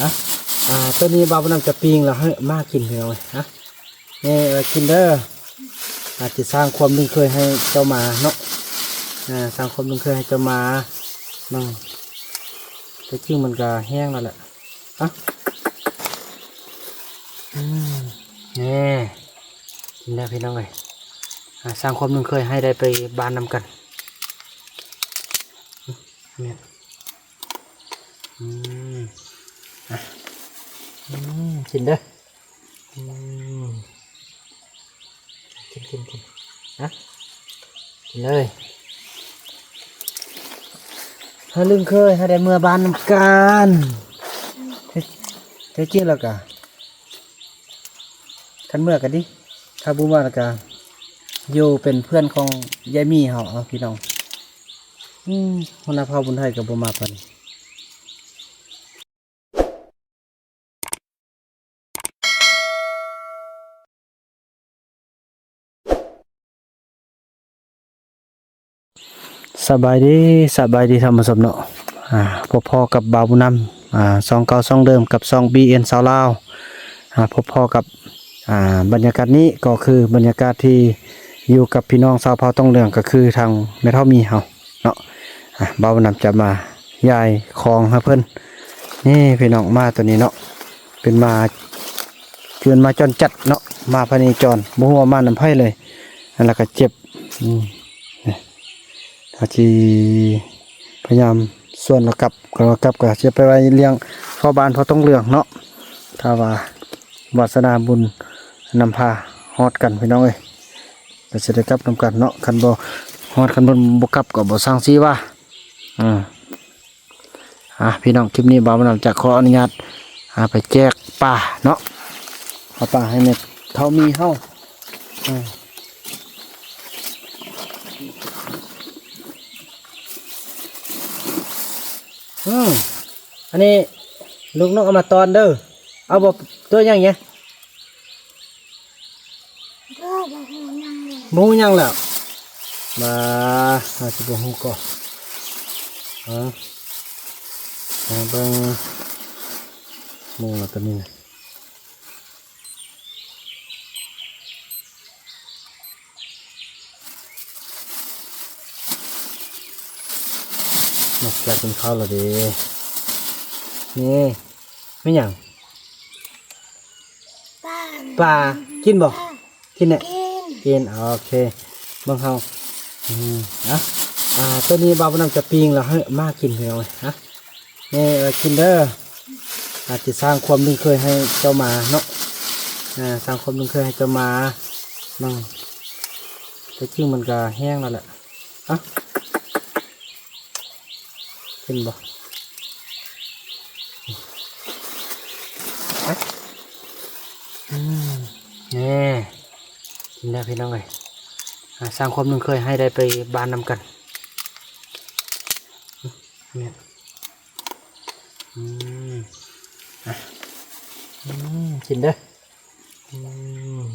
ນະ ອ່າ ໂຕນີ້ບ່າວບຸນນຳຈະປີ້ງແລ້ວໃຫ້ໝາກິນ ພີ່ນ້ອງເອີຍ ນະ ນີ້ ເອີ ກິນເດີ ອາດຈະສ້າງຄວາມລຶ້ງເຄີຍໃຫ້ເຈົ້າໝາເນາະ ອ່າ ສ້າງຄວາມລຶ້ງເຄີຍໃຫ້ເຈົ້າໝາເນາະ ແຕ່ຈິງມັນກະແຫ້ງແລ້ວແຫຼະ ອະ ອືມ ແນ່ ກິນແລ້ວພີ່ນ້ອງເອີຍ ອ່າ ສ້າງຄວາມລຶ້ງເຄີຍໃຫ້ໄດ້ໄປບ້ານນຳກັນ ແມ່ນ ອືມ ອ່ະ ອືມ ກິນເດີ ອືມ ກິນ ກິນ ກິນ ອ່ະ ກິນເລີຍ ເຮົາລຶ້ງເຄີຍ ເຮົາໄດ້ເມືອບ້ານນຳກັນ ແທ້ ແທ້ຈິງແລ້ວກະ ຄັນເມືອກະດີ ຖ້າບໍ່ເມືອລະກະຢູ່ເປັນເພື່ອນຂອງຍາຍໝີເຮົາ ເອົາ ພີ່ນ້ອງ ອືມ ຫົວໜ້າເຜົ່າບຸນໄທກະບໍ່ມາປານນີ້. ສະບາຍດີ ສະບາຍດີທ່ານຜູ້ຊົມເນາະ ອ່າ ພົບພໍ້ກັບບ່າວບຸນນຳ ອ່າ ຊ່ອງເກົ່າຊ່ອງເດີມກັບຊ່ອງບີເອັນຊາວລາວ ອ່າ ພົບພໍ້ກັບ ອ່າ ບັນຍາກາດນີ້ກໍຄືບັນຍາກາດທີ່ຢູ່ກັບພີ່ນ້ອງຊາວເຜົ່າຕົງເຫຼືອງ ກໍຄືທາງແມ່ເຖົ້າໝີເຮົາເນາະ ອ່າ ບ່າວບຸນນຳຈະມາ ຢາຍຂອງໃຫ້ເພິ່ນ ນີ້ພີ່ນ້ອງ ໝາໂຕນີ້ເນາະ ເປັນໝາ ເປັນໝາຈອນຈັດເນາະ ໝາພະເນຈອນ ບໍ່ຮູ້ວ່າມານຳໃຜເລີຍ ແລ້ວກໍເຈັບ ອືມ ເຮົາຊິພະຍາຍາມຊວນລາວກັບ ກໍລາວກັບກໍຊິໄປໄວ້ລ້ຽງເຝົ້າບ້ານເຝົ້າຕົງເຫຼືອງເນາະ ຖ້າວ່າວາດສະໜາບຸນນຳພາຮອດກັນ ພີ່ນ້ອງເອີຍ ກໍຊິໄດ້ກັບນຳກັນເນາະ ຄັນບໍ່ຮອດ ຄັນເພິ່ນບໍ່ກັບກໍບໍ່ຊ່າງຊີ້ວ່າ ອືມ ອ່ະ ພີ່ນ້ອງ ຄລິບນີ້ບ່າວບຸນນຳຈະຂໍອະນຸຍາດ ອ່າ ໄປແຈກປາເນາະ ເອົາປາໃຫ້ແມ່ເຖົ້າໝີເຮົາ ອືມ ອືມ ອັນນີ້ລູກນົກເອົາມາຕ້ອນເດີ ເອົາບໍ່ ຕົວຫຍັງນີ້? ບໍ່ຮູ້ຫຍັງແລ້ວ ບໍ່ຮູ້ຫຍັງແລ້ວ ວ່າ ວ່າຊິບໍ່ຮູ້ກໍ ເອົາ ຫາເບິ່ງໝູ່ລະຕົວນີ້ ນົກຈະກິນເຂົ້າລະເດ ນີ້ ແມ່ນຫຍັງ? ປາ ປາ ກິນບໍ່? ກິນແຫຼະ ກິນ ກິນ ໂອເຄ ເບິ່ງເຮົາ ອືມ ອ່ະ ອ່າ ໂຕນີ້ບ່າວບຸນນຳຈະປີ້ງແລ້ວໃຫ້ໝາກິນ ພີ່ນ້ອງເອີຍ ນະ ນີ້ ເອີ ກິນເດີ ອາດຈະສ້າງຄວາມລຶ້ງເຄີຍໃຫ້ເຈົ້າໝາເນາະ ອ່າ ສ້າງຄວາມລຶ້ງເຄີຍໃຫ້ເຈົ້າໝາ ເນາະ ແຕ່ຈິງມັນກະແຫ້ງແລ້ວແຫຼະ ອ່ະ ເຫັນບໍ່? ອືມ ແນ່ ກິນແລ້ວພີ່ນ້ອງເອີຍ ອ່າ ສ້າງຄວາມລຶ້ງເຄີຍໃຫ້ໄດ້ໄປບ້ານນຳກັນ ແມ່ນ ອືມ ອ່ະ ອືມ ກິນເດີ ອືມ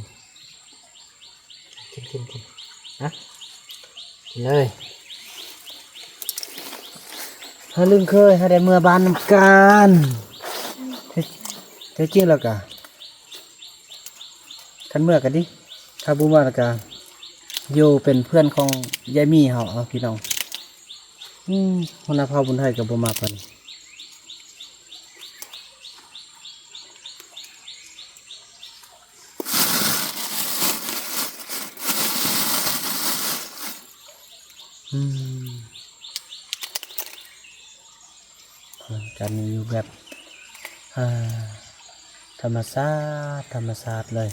ກິນ ກິນ ກິນ ອ່ະ ກິນເລີຍ ເຮົາລຶ້ງເຄີຍ ເຮົາໄດ້ເມືອບ້ານນຳກັນ ແທ້ຈິງແລ້ວກະ ຄັນເມືອກະດີ ຖ້າບໍ່ເມືອລະກະຢູ່ເປັນເພື່ອນຂອງຍາຍໝີເຮົາ ເອົາ ພີ່ນ້ອງ ອືມ ຫົວໜ້າເຜົ່າບຸນໄທກໍບໍ່ມາປານນີ້ ອືມ ການມີຢູ່ແບບ ເອີ ທຳມະຊາດ ທຳມະຊາດເລີຍ.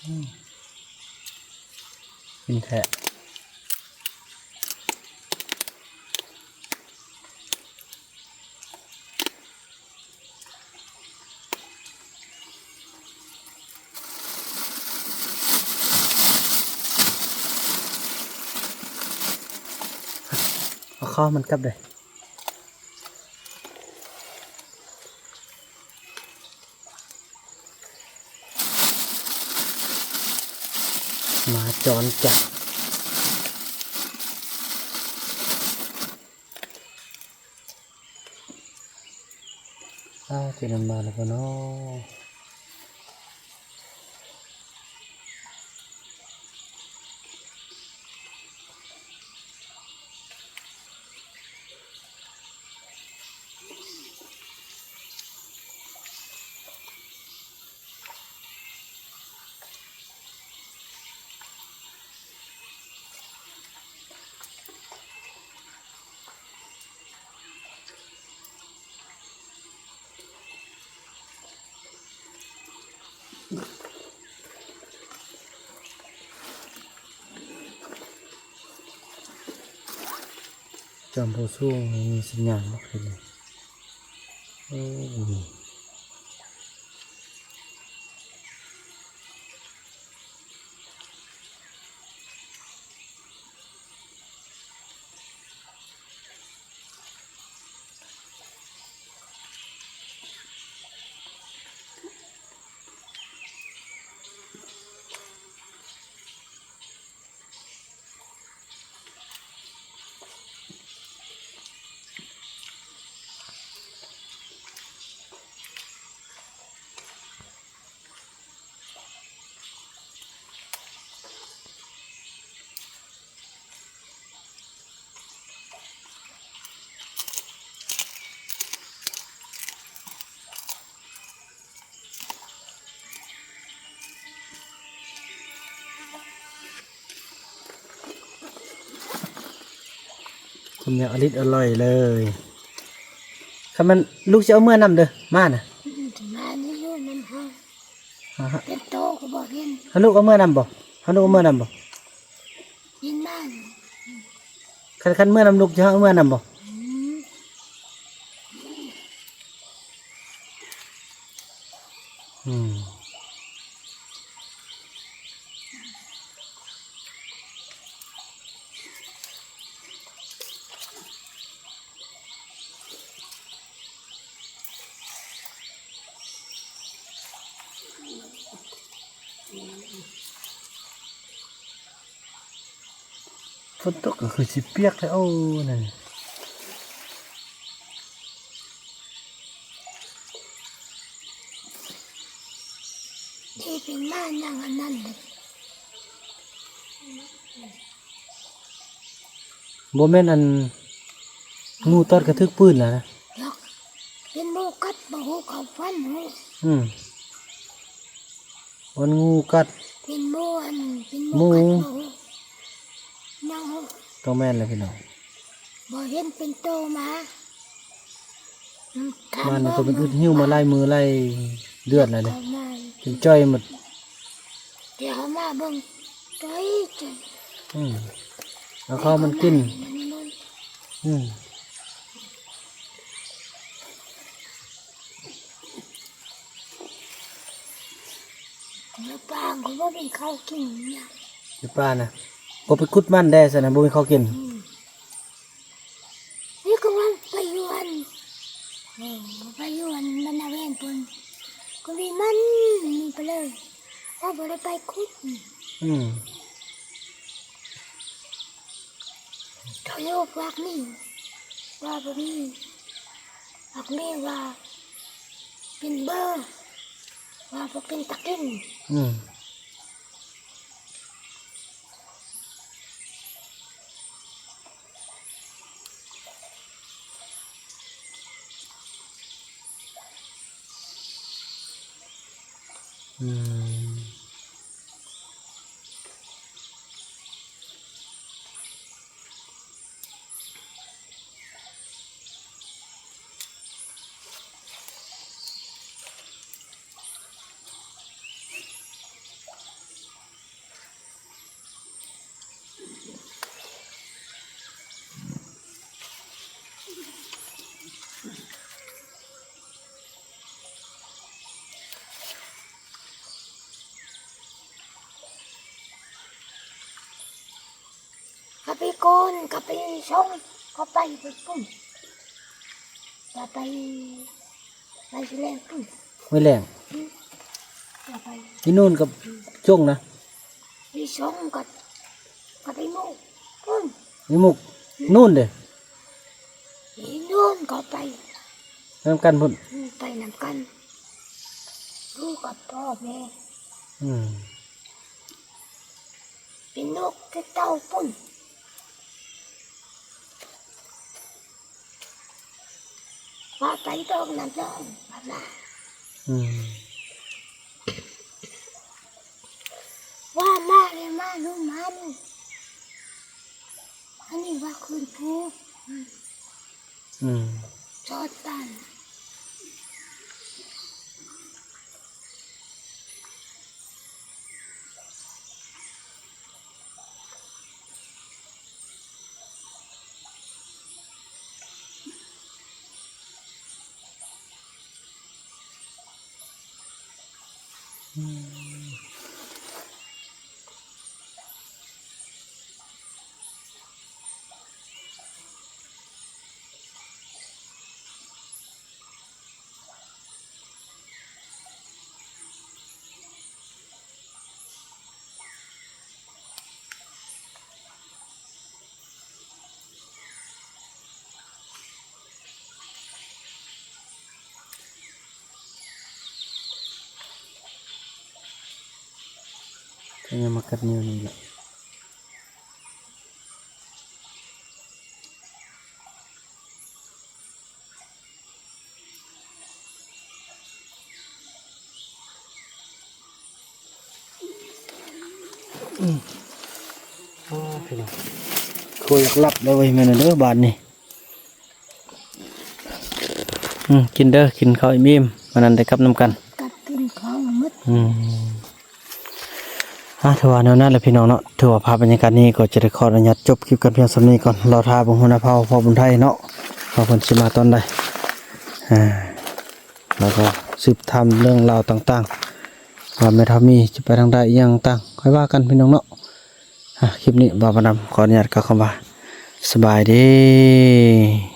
ອືມ ກິນແທ້. ເອົາມັນກັບເດີ້. ໝາຈອນຈັດ. ອ້າ ເຈົ້ານັ້ນມາແລ້ວບໍ່ນໍ? ຈອມພູສູງມີສັນຍານບໍ່ຄືນນີ້? ໂອ້. ຄວາມຍາວອະລິດອະລ່ອຍເລີຍ. ຄັນແມ່ນລູກຊິເອົາເມືອນຳເດີ້ ມານະ. ອືມ ມານີ້ຢູ່ນຳເຮົາ. ອາຮະ ເປັນໂຕກໍບໍ່ເຫັນ. ຫາລູກເອົາເມືອນຳບໍ່? ຫາລູກເອົາເມືອນຳບໍ່? ເຫັນມາ. ຄັນ ຄັນເມືອນຳລູກ ຈະເອົາເມືອນຳບໍ່? ອືມ. ອືມ. ຝົນຕົກກໍຄືຊິປຽກແທ້ ໂອ້ ນັ້ນ. ທີ່ເປັນມາຫຍັງອັນນັ້ນເດ້. ບໍ່ແມ່ນອັນງູຕອດກະຖືກປືນລະນະ. ດອກ ເປັນໝູກັດ ບໍ່ຮູ້ເຂົາຟັນຮູ້. ອືມ. ມັນງູກັດ ເປັນໝູອັນ ເປັນໝູ ໝູ ກັດບໍ່ຮູ້ ຍັງຮູ້. ຕ້ອງແມ່ນແຫຼະພີ່ນ້ອງ. ບໍ່ເຫັນເປັນໂຕມາ. ມັນກໍເປັນອຶດຫິວມາຫຼາຍມື້ຫຼາຍເດືອນແລ້ວເດ້ ເອົາມາ ຈົນຈ່ອຍໝົດ. ດຽວເຮົາມາເບິ່ງ ຈ່ອຍ ອືມ ເອົາເຂົ້າມັນກິນ. ອືມ. ໃນປ່າກໍບໍ່ມີເຂົ້າກິນຫຍັງ. ໃນປ່ານະ ບໍ່ໄປຂຸດມັນແດ່ຊັ້ນນະ ບໍ່ມີເຂົ້າກິນ. ອືມ. ນີ້ກໍວ່າໄປຢູ່ອັນ ເອີ ໄປຢູ່ອັນບັນນາແວງພຸ້ນ ກໍມີມັນ ມີໄປເລີຍ ເຮົາບໍ່ໄດ້ໄປຂຸດ. ອືມ. ເຂົາຢູ່ພາກນີ້ວ່າບໍ່ມີ ພາກນີ້ວ່າເປັນເບີ ວ່າບໍ່ເປັນຕາກິນ. ອືມ. ອືມ. ກະໄປໂກນ ກະໄປຊົງ ກໍໄປພຸ້ນ ກໍໄປ ໄປຊິແລງພຸ້ນ ຫ້ວຍແລ້ງ ອືມ ກໍໄປ ອີ່ນູນກັບຈົງນະ ອີ່ຊົງກັບ ກັບອີ່ມຸກພຸ້ນ ອີ່ມຸກ ອືມ ນູນເດ ອີ່ນູນກໍໄປນຳກັນພຸ້ນ ອືມ ໄປນຳກັນ ຢູ່ກັບພໍ່ແມ່ ອືມ ເປັນນົກແຕ່ເຕົ່າພຸ້ນ ວ່າໄປດອກນ້ຳດອງ ວ່າມາ ອືມ ວ່າມາເລີຍ ມາລູກ ມານີ້ ມານີ້ວ່າຄືນພູ ອືມ ອືມ ຈອດກັນ. ກໍຍັງມາກັດນິ້ວນີ້ແຫຼະ. ອືມ ໂອ້ ພີ່ນ້ອງ ໂຄ ຢາກຫຼັບແລ້ວເວີຍ ແມ່ນແລ້ວເດີບາດນີ້. ອືມ ກິນເດີ ກິນເຂົ້າອີ່ມໆ ມື້ນັ້ນໄດ້ກັບນຳກັນ ກັບກິນຂອງໝົດ ອືມ. ອາ ຖືວ່າແນວນັ້ນແຫຼະພີ່ນ້ອງເນາະ ຖືວ່າພາບບັນຍາກາດນີ້ກໍຈະໄດ້ຂໍອະນຸຍາດຈົບຄລິບກັນພຽງສ່ຳນີ້ກ່ອນ ລໍຖ້າເບິ່ງຫົວໜ້າເຜົ່າພໍ່ບຸນໄທເນາະ ວ່າເພິ່ນຊິມາຕອນໃດ ອາ ແລ້ວກໍສືບຖາມເລື່ອງລາວຕ່າງໆ ວ່າແມ່ເຖົ້າມີຈະໄປທາງໃດ ອີ່ຫຍັງຕ່າງ ຄ່ອຍວ່າກັນພີ່ນ້ອງເນາະ. ອາ ຄລິບນີ້ບ່າວບຸນນຳຂໍອະນຸຍາດກ່າວຄຳວ່າ ສະບາຍດີ.